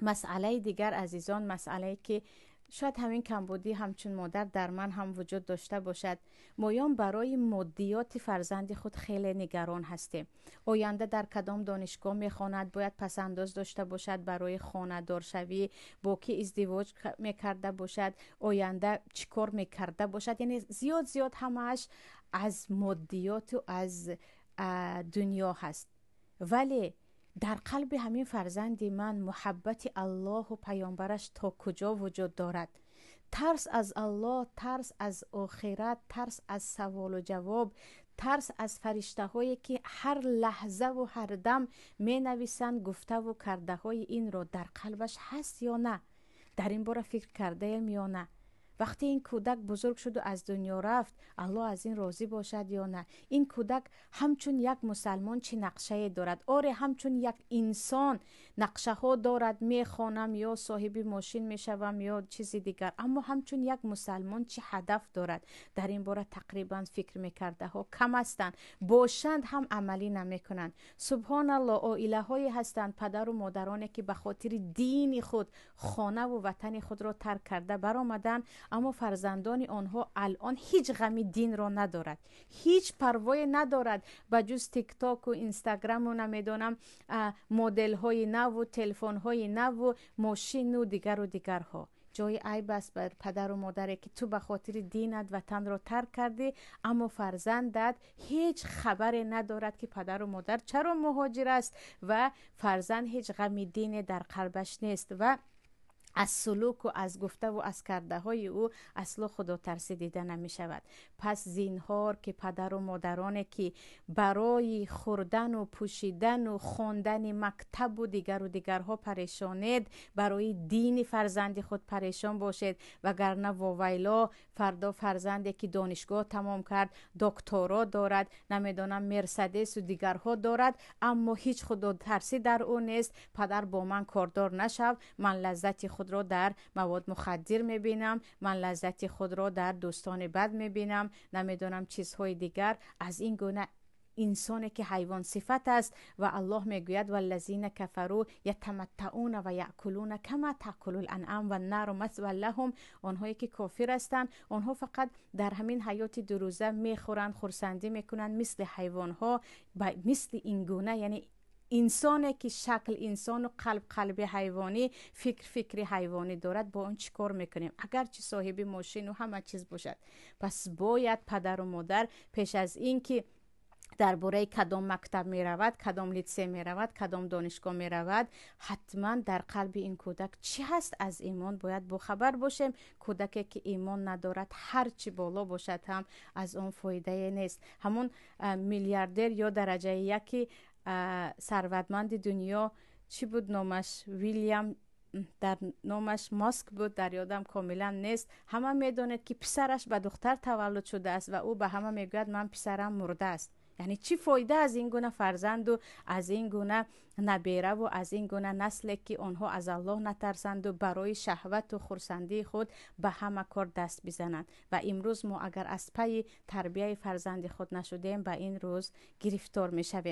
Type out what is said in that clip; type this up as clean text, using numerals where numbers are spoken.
Масъалаи дигар, азизон, масъалае ки шояд ҳамин камбудӣ ҳамчун модар дар ман ҳам вуҷуд дошта бошад. Моён барои моддиёти фарзанди худ хеле нигарон ҳастем. Оянда дар кадом донишгоҳ мехонад, бояд пасандоз дошта бошад барои хонадоршавӣ, бо кӣ издивоҷ мекарда бошад, оянда чӣ кор мекарда бошад. Яъне зиёд зиёд ҳамааш аз моддиёту аз дунё ҳаст. Вале дар қалби ҳамин фарзанди ман муҳаббати Аллоҳу паёмбараш то куҷо вуҷуд дорад? Тарс аз Аллоҳ, тарс аз охират, тарс аз саволу ҷавоб, тарс аз фариштаҳое ки ҳар лаҳзаву ҳар дам менависанд гуфтаву кардаҳои инро, дар қалбаш ҳаст ё на? Дар ин бора фикр кардаем ё на? Вақте ин кӯдак бузург шуду аз дунё рафт, Аллоҳ аз ин розӣ бошад ё на? Ин кӯдак ҳамчун як мусалмон чӣ нақшае дорад? Оре, ҳамчун як инсон нақшаҳо дорад: мехонам ё соҳиби мошин мешавам ё чизи дигар. Аммо ҳамчун як мусалмон чӣ ҳадаф дорад? Дар ин бора тақрибан фикр мекардаҳо кам ҳастанд, бошанд ҳам амалӣ намекунанд. Субҳоналлоҳ, оилаҳое ҳастанд, падару модароне ки ба хотири дини худ хонаву ватани худро тарк карда баромаданд, аммо фарзандони онҳо алон ҳеҷ ғами динро надорад, ҳеҷ парвое надорад ба ҷуз Тиктоку Инстаграму, намедонам, моделҳои наву телефонҳои наву мошину дигару дигарҳо. Ҷои айб аст бар падару модаре ки ту ба хотири динат ватанро тарк кардӣ, аммо фарзандат ҳеҷ хабаре надорад, ки падару модар чаро муҳоҷир аст, ва фарзанд ҳеҷ ғами дине дар қалбаш нест ва аз сулуку аз гуфтаву аз кардаҳои ӯ асло худотарсӣ дида намешавад. Пас зинҳор, ки падару модароне ки барои хӯрдану пӯшидану хондани мактабу дигару дигарҳо парешонед, барои дини фарзанди худ парешон бошед, вагарна вовайло, фардо фарзанде ки донишгоҳ тамом кард, докторо дорад, намедонам, Мерседесу дигарҳо дорад, аммо ҳеҷ худотарсӣ дар ӯ нест. Падар, бо ман кордор нашав, ман лаззати худро дар мавод мухаддир мебинам, ман лаззати худро дар дӯстони бад мебинам, намедонам, чизҳои дигар. Аз ин гуна инсоне ки ҳайвонсифат аст ва Аллоҳ мегӯяд: «Валлазина кафару ятаматтауна ва яъкулуна кама таъкулул анъам ва нару масван лаҳум». Онҳое ки кофир ҳастанд, онҳо фақат дар ҳамин ҳаёти дурӯза мехӯранд, хурсандӣ мекунанд мисли ҳайвонҳо. Мисли ин гуна, яъне инсоне ки шакл инсону қалб қалби ҳайвонӣ, фикр фикри ҳайвонӣ дорад, бо он чӣ кор мекунем, агарчи соҳиби мошину ҳама чиз бошад? Пас бояд падару модар пеш аз ин ки дар бораи кадом мактаб меравад, кадом литсей меравад, кадом донишгоҳ меравад, ҳатман дар қалби ин кӯдак чӣ ҳаст аз имон, бояд бохабар бошем. Кӯдаке ки имон надорад, ҳар чӣ боло бошад ҳам, аз он фоидае нест. Ҳамон миллиардер ё дараҷаи яки сарватманди дунё чӣ буд номаш? Вилям, дар номаш Маск буд, дар ёдам комилан нест. Ҳама медонед, ки писараш ба духтар таваллуд шудааст ва ӯ ба ҳама мегӯяд: «Ман писарам мурдааст». Яъне чӣ фоида аз ин гуна фарзанду аз ин гуна набераву аз ин гуна насле, ки онҳо аз Аллоҳ натарсанду барои шаҳвату хурсандии худ ба ҳама кор даст бизананд? Ва имрӯз мо агар аз пайи тарбияи фарзанди худ нашудем, ба ин рӯз гирифтор мешавем.